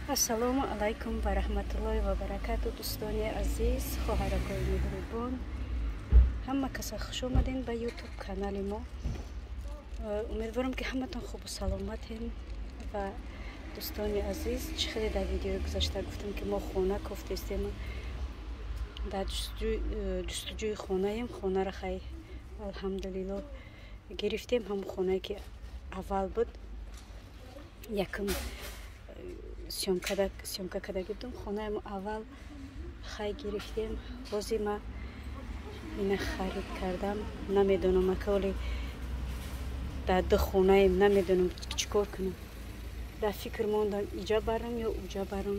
Ассалому алайкум ва раҳматуллоҳи ва баракату, дӯстони азиз, хоҳаракои меҳрубон. Ҳама каса хуш омадем ба ютуб канали мо. Умедворам, ки ҳаматон хубу саломатем. Ва дӯстони азиз, чӣ хеле дар видеои гузашта гуфтам, ки мо хона кофтестем, дар ҷустуҷӯи хонаем. Хонара хай, алҳамдулилло, гирифтем. Ҳамон хонае, ки аввал буд, якум съёмка карда гирдум. Хонаи аввал хай гирифтем. Бози ма ина харид кардам. Намедонам, аколи дар ду хонаем, намедонам чӣ кор кунам. Дар фикр мондам, иҷа барам ё уҷа барам.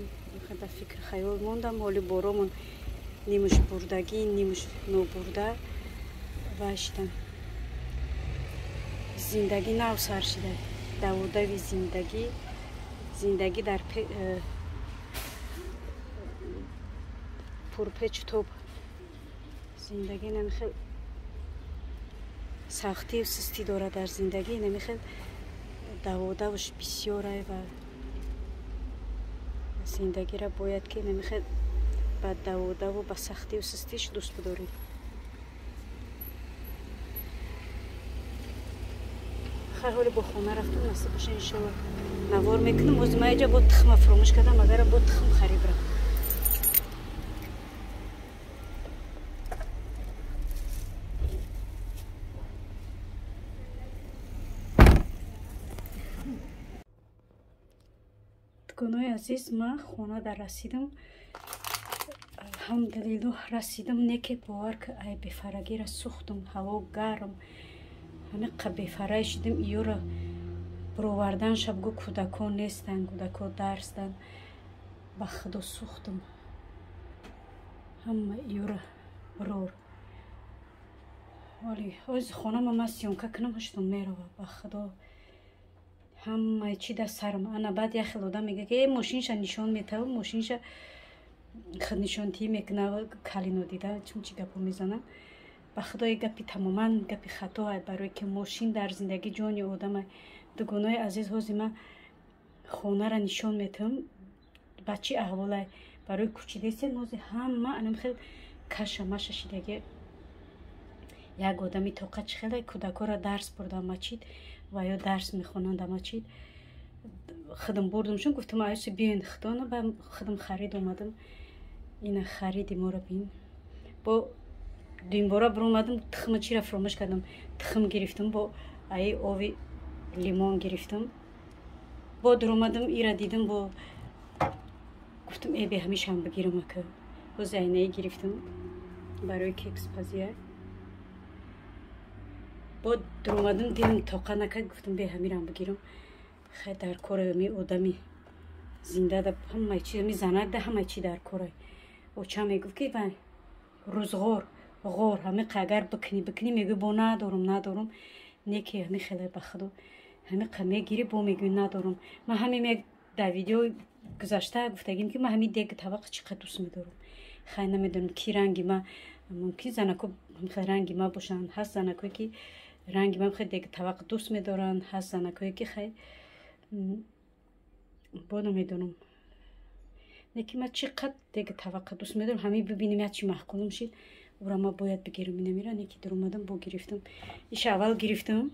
Дар фикр хаёл мондам. Ҳоли боромон нимуш бурдагӣ, нимуш нобурда ва шидам. Зиндагӣ нав сар шида, давудави зиндагӣ, зиндагӣ дар пурпечу тоб. Зиндагӣ намихел сахтию систӣ дорад. Дар зиндагӣ намихел даводавш бисёрай ва зиндагиро бояд, ки намихел ба даводаву ба сахтию систиш дӯст бидорӣ. Хай, ҳоли бо хона рафтам, насиб боша, иншолло, навор мекунам. Бози ма иҷа бо тухма фуромӯш кардам, агара бо тухм харид рафт. Дуконои азиз, ма хона дар расидам, алҳамдулиллоҳ, расидам. Неке бовар ки, ай бефарагира сӯхтум. Ҳаво гарм, ҳамиқа бефарай шидам. Иёра бировардан шабгӯ, кӯдакон нестанд, кӯдако дарсдан. Ба худо, сӯхтум. Ҳама иёра бирор. Оли ози хонама ма съёмка кунам, ҳуштум мерава. Ба худо, ҳамаи чи дар сарам. Ана баъд як хел одам мега, ки э мошинша нишон метаву мошинша худнишонтӣ мекуна, калино дида чун чӣ гапо мезанам. Ба худои, гапи тамоман гапи хато, барое ки мошин дар зиндагӣ ҷони одама. Дугонои азиз, ҳози ма хонара нишон метавам, ба чӣ аҳволай. Барои кӯчидесем, ҳози ҳама анам хел каша маша шидаги. Як одами тоқа чӣ хеле кӯдакоро дарс бурдам мачид ва ё дарс мехонанд дар мачид. Худам бурдумшон, гуфтам, аюси биёен худона. Ба худам харид омадам. Ина хариди моро бин. Бо дуюмбора биромадам, тухма чира фуромӯш кардам, тухм гирифтам, бо аи ови лимон гирифтам. Бо дуромадам, ира дидам, бо гуфтам, э бе ҳамишам бигирам ака. Боз айнаи гирифтам барои кекспазия. Бо дуромадам, дилам тоқа накард, гуфтам, бе ҳамирам бигирам. Хай, дар кора ми одами зинда да ҳамаи чи, ми занак да ҳамаи чи дар кора. Оча мегуфт, ки ва рӯзғор ғор ҳамиқа агар бикунӣ, бикунӣ, мегӯй, бо надорум, надорум. Не ки ҳами хеле, ба худо, ҳамиқа мегирӣ, бо мегӯй, надорум. Ман ҳами дар видео гузашта гуфтагим, ки ман ҳами дег табақ чӣ қадр дӯст медорам. Хай, намедонам, ки ранги ма, мумкин занако ранги ма бошанд. Ҳаст занакое, ки ранги ма хеле дег табақ дӯст медоранд, ҳаст занакое, ки хай бо намедонам. Леки ман чӣ қадр дег табақа дӯст медорам. Ҳамин бибинем, як чи маъқулум шид, ура ма бояд бигирам. Инамира неки дуромадам, бо гирифтам. Иша аввал гирифтам,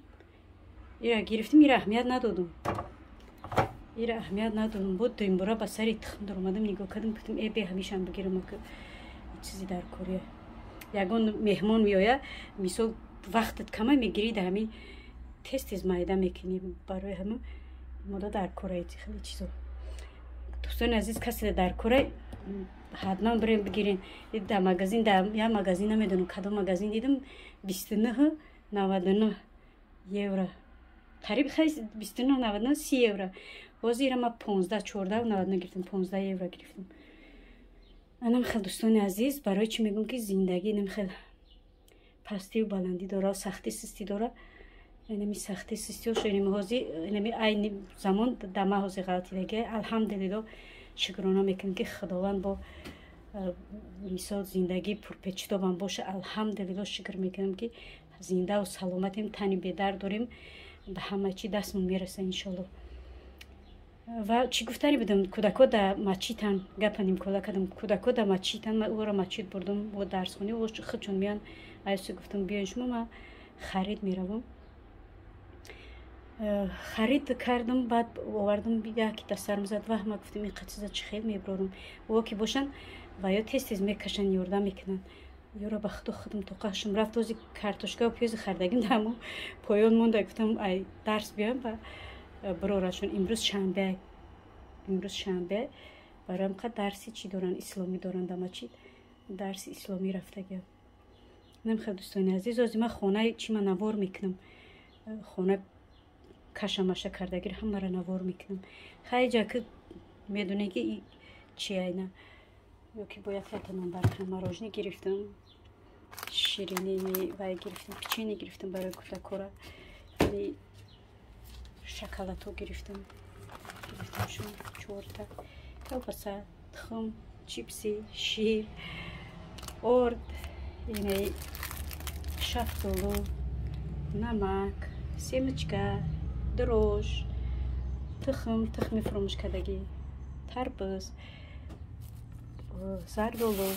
ира гирифтам, ира аҳамият надодум, ира аҳамият надодум. Бо дуюмбора ба сари тухм дуромадам, нигоҳ кардам, гуфтам, э бе ҳамишам бигирам ака, чизи дар кория. Ягон меҳмон меоя, мисол, вақтат кама, мегирӣ, да ҳамин тез тез майда мекунӣ. Барои ҳамин мода дар кораи хеле чизо. Дӯстони азиз, касе дар корай, ҳатман бирем бигирен дар магазин. Дар як магазин, намедонам кадом магазин, дидам, 29,99 евро, қариб хай 29,99, 30 евро. Ҳозир ира ма 15, 14,99 гирифтам, 15 евро гирифтам. Анам хел, дӯстони азиз, барои чӣ мегӯм, ки зиндагӣ инам хел пастию баландӣ дора, сахтӣ систӣ дора. Инами сахтӣ систиҳошо инами ҳозир, инами айни замон дама ҳозир ғалтидаги. Алҳамдулилло, шукрона мекунем, ки худованд бо мисол зиндагӣ пурпечитобам боша. Алҳамдулилло, шукр мекунам, ки зиндаву саломатем, тани бедард дорем, ба ҳама чӣ дастмон мераса, иншолло. Ва чӣ гуфтанӣ будам, кӯдако да мачитан, гапа нимкола кардам, кӯдако да мачитан, ма ӯро мачит бурдум, бо дарсхонӣ худшон меян. Айсу гуфтам, биёен шумо, ма харид меравам. Харид кардам, баъд овардам, яки да сарм зад, ваҳ, ма гуфтам, ин чиза чӣ хел меброрам. О ки бошанд ва ё тез тез мекашанд, ёрдам мекунанд. Ёро ба худу худам тоқашум рафт, ози картошкаву пиёзи хардагим дар ҳамо поён монда. Гуфтам, ай дарс биёям ва бирорашон. Имрӯз шанбе, имрӯз шанбе, бароям қа дарси чӣ доранд, исломӣ доранд, дар мачид дарси исломӣ рафтагиам. Намехел, дӯстони азиз, ози ман хонаи чӣ ма навор мекунам, хона кашамаша кардагир ҳамаро навор мекунам. Хайҷа ки медонед ки чи айна ё ки бояд ятанам баркунам. Мороженое гирифтам, ширинӣ вай гирифтам, печенье гирифтам барои кӯдакора, шоколадҳо гирифтам, гирифтамшон чорта, колбаса, тухм, чипси, шир, орд, инаи шафтолу, намак, семечка, дрожж, тухм, тухми фуромӯш кардагӣ, тарбуз, зардолу,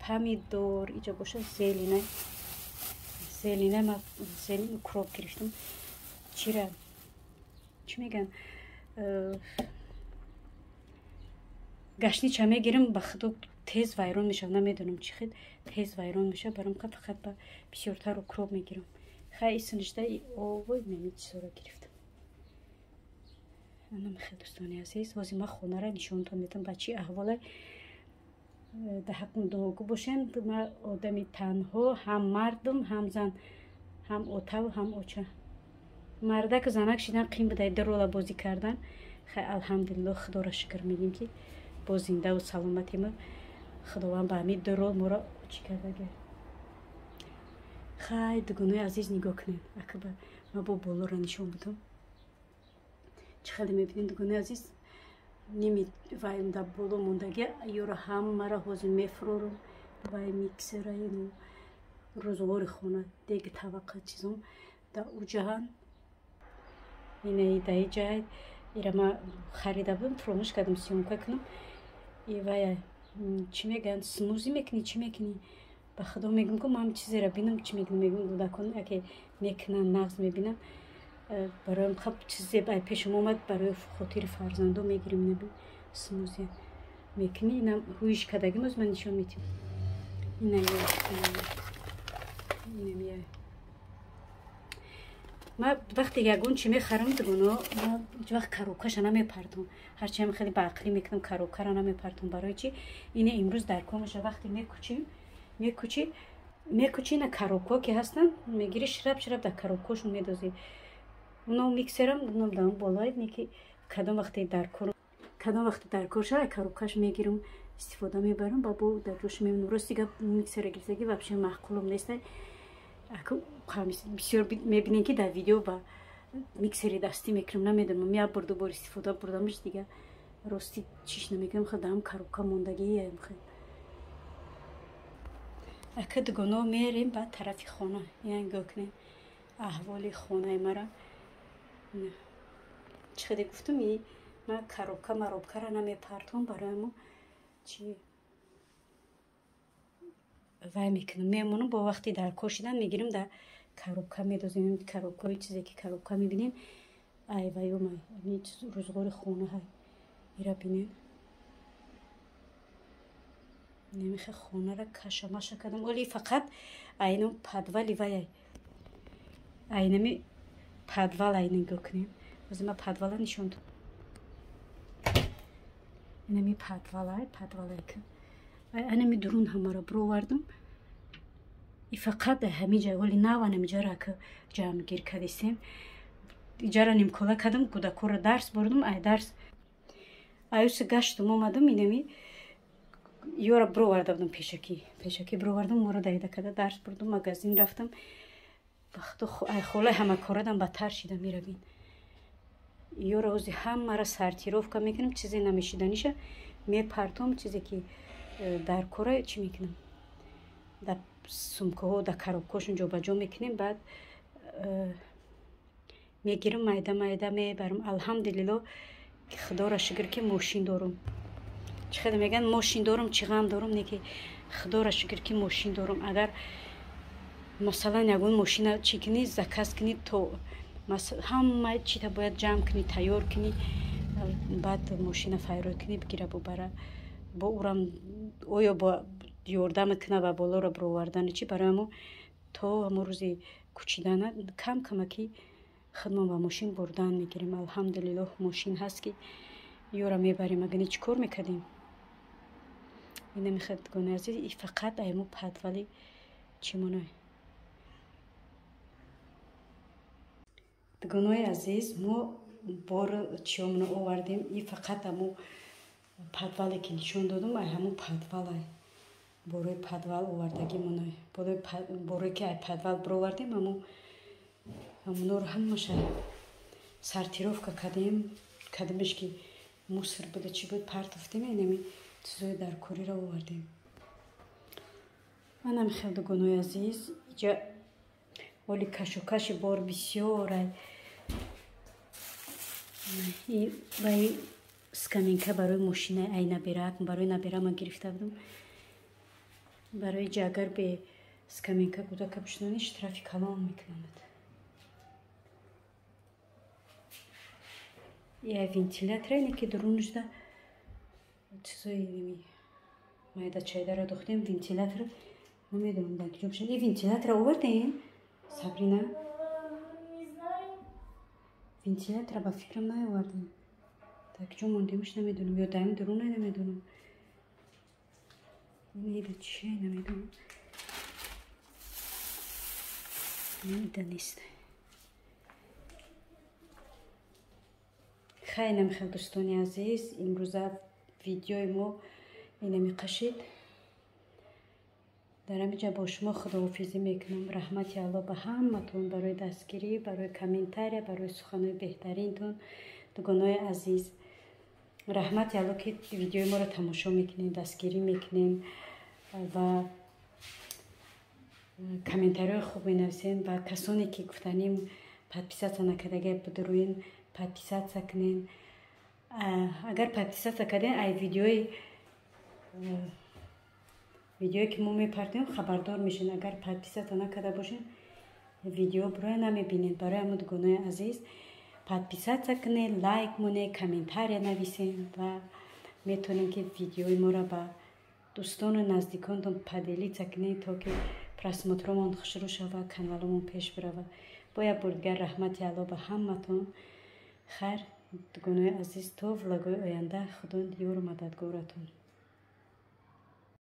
помидор. Иҷо боша зелень, зелень, ма зелень, укроп гирифтам. Чира чӣ мегӯянд, гашнича мегирам, ба худо тез вайрон мешавад, намедонам чӣ хел тез вайрон мешавад, баром ка фақат ба бисёртар укроп мегирам. Хай, исиништа овой меми чизоро гирифтам. Анам хел, дӯстони азиз, ҳозир ман хонара нишонтон медам, ба чӣ аҳволе. Дар ҳаққум дуогӯ бошем. Ман одами танҳо, ҳам мардум, ҳам зан, ҳам отаву ҳам оча. Мардаку занак шидан қин будай, ду рола бозӣ кардан. Хай, алҳамдулилло, худоро шукр мегӯем, ки бо зиндаву саломатему худованд ба ҳамин ду рол моро чӣ кардага. Хай, дугонои азиз, нигоҳ кунед, акаба ма бо болоро нишон будам. Чӣ хеле мебинед, дугонои азиз, ними вайм дар боло мондагӣ, ёро ҳамаро ҳозир мефурорам. Вай миксера, ину рӯзғори хона, деги, тавақа, чизом дар уҷаҳан, инаи даи ҷай. Ира ма харида будам, фуромӯш кардам съёмка кунам. И вая чӣ мегӯянд, смузи мекунӣ, чӣ мекунӣ, ба худо мегӯм, ку ман чизеро бинам, чӣ мекунам, мегӯм, кӯдакон яке мекунанд, нағз мебинам. Бароям хаб чизе пешам омад, барои хотири фарзандо мегирим. Наби смузи мекунӣ, инам ҳуиш кардагим, оз ман нишон медиҳам. Ина инам ма вақте ягон чи мехарам, дугоно, ма ҳеҷ вақт коробкаша намепартом. Ҳарчиам хеле баақлӣ мекунам, коробкаро намепартом. Барои чи? Ина имрӯз дар комаша вақте мекучим, мекучи, мекучи, ина коробкаҳо ки ҳастанд, мегири, шираб шираб дар коробкаҳошон медозӣ. Уно миксерам унам дар болои неки, кадом вақте дар кор, кадом вақте дар кор шава, коробкаш мегирам, истифода мебарам, ба бо дар ҷош мемонам. Рости гап, миксера гирифтагӣ вообще маъқулам нест. Бисёр мебинем, ки дар видео ба миксери дастӣ мекунам, намедонам, як бор, ду бор истифода бурдамш, дига рости чиш намекунам, худам коробка мондагиям. Хел ака, дугоно, мерем ба тарафи хона. Ина нигоҳ кунем аҳволи хонаи мара. Чӣ хеле гуфтум, и ма коробка маробкара намепартом, барои чи вай мекунам, мемонам, бо вақти дар кор шидан мегирам, дар коробка медозем. Коробкаҳои чизе ки коробка мебинем, ай ваюма рӯзғори хона ҳай. Ира бинем, немихе хонара кашамаша кардам, оли фақат айно подвали вай, айнами подвал ай нигоҳ кунем. Ози ма подвала нишон, инами подвалай, подвалай анами дурун ҳамаро бировардам. И фақат ҳамиҷа оли нав анамиҷара ка ҷамъгир кардистем. Иҷара нимкола кардам, кӯдакҳоро дарс бурдум, ай дарс аюси гаштум, омадам, инами ёра бироварда будам, пешакӣ, пешакӣ бировардам, моро даида карда дарс бурдум, магазин рафтам. Вақту ай холаи ҳамакорадам бадтар шида меравин. Ёра ози ҳамаро сортировка мекунам, чизе намешиданиша мепартом, чизе ки дар кора чӣ мекунам, дар сумкаҳо, дар коробкаҳошон ҷобаҷо мекунем, баъд Мегирам, майда майда мебарам. Алҳамдулилло, худоро шукр, ки мошин дорум. Чӣ хеле мегӯянд, мошин дорум, чӣ ғам дорум, не ки худоро шукр, ки мошин дорум. Агар масалан ягон мошина чӣ кунӣ, заказ кунӣ, то ҳама чита бояд ҷамъ кунӣ, тайёр кунӣ, баъд мошина файрод кунӣ, бигира, бубара. Бо урам оё бо ёрдамат куна ба болоро бировардани чӣ. Барои ҳамо то ҳамо рӯзи кӯчидана кам камаки худмон ба мошин бурдан мегирем. Алҳамдулиллоҳ, мошин ҳаст, ки ёра мебарем. Агани чӣ кор мекардем? Инамихел, дугонаи азиз, и фақат айму подвали чимонай. Дугонаи азиз, мо бор чиёмоно овардем. И фақат ҳаму подвале ки нишон додум, ай ҳамун подвалай, борои подвал овардагимонай. Борое ки ай подвал бировардем, ҳамуноро ҳамаша сортировка кардем. Кадамеш ки мусор буда, чӣ буд, партофтем, инами чизои даркориро овардем. Манам хел, дугонои азиз, иҷа оли кашокаши бор бисёрай. Вай скамейка барои мошина, ай набира, барои набира ман гирифта будам. Барои ҷа агар бе скамейка кӯдака бишинонӣ, штрафи калон мекунанд. Я вентилятор ине ки дурунашда чизои ними майда чайдаро дохтем. Вентилятор намедонам дар куҷо бошад. И вентилятора овардем, Сабрина? Вентилятора ба фикрам наовардем. Дар куҷо мондемш намедонам, ё даим дуруна намедонам. Ида чие, намедонам. Ида нест. Хай, намихел, дӯстони азиз, имрӯза видеои мо инами қашид. Дар ҳамиҷа бо шумо худоҳофизӣ мекунам. Раҳмати Аллоҳ ба ҳаматон барои дастгирӣ, барои комментария, барои суханои беҳтаринтон, дугонои азиз. Раҳмати Аллоҳ, ки видеои моро тамошо мекунем, дастгирӣ мекунем ва комментариҳои хуб менависем. Ва касоне ки гуфтанем, подписаться накардага, бидуруин, подписаться кунен. Агар подписаться карден, ай видеое ки мо мепартем, хабардор мешен. Агар подписаться накарда бошен, видео бароя намебинед. Барои ҳамо, дугонои азиз, подписаться кунед, лайк монед, комментария нависен ва метавонем ки видеои моро ба дӯстону наздиконтон поделиться кунед, то ки просмотромон хушрӯ шавад, каналомон пеш биравад. Бо як бор дигар раҳмати Аллоҳ ба ҳаматон. Хайр, дугонои азиз, то влогои оянда, Худо ёру мададгоратон.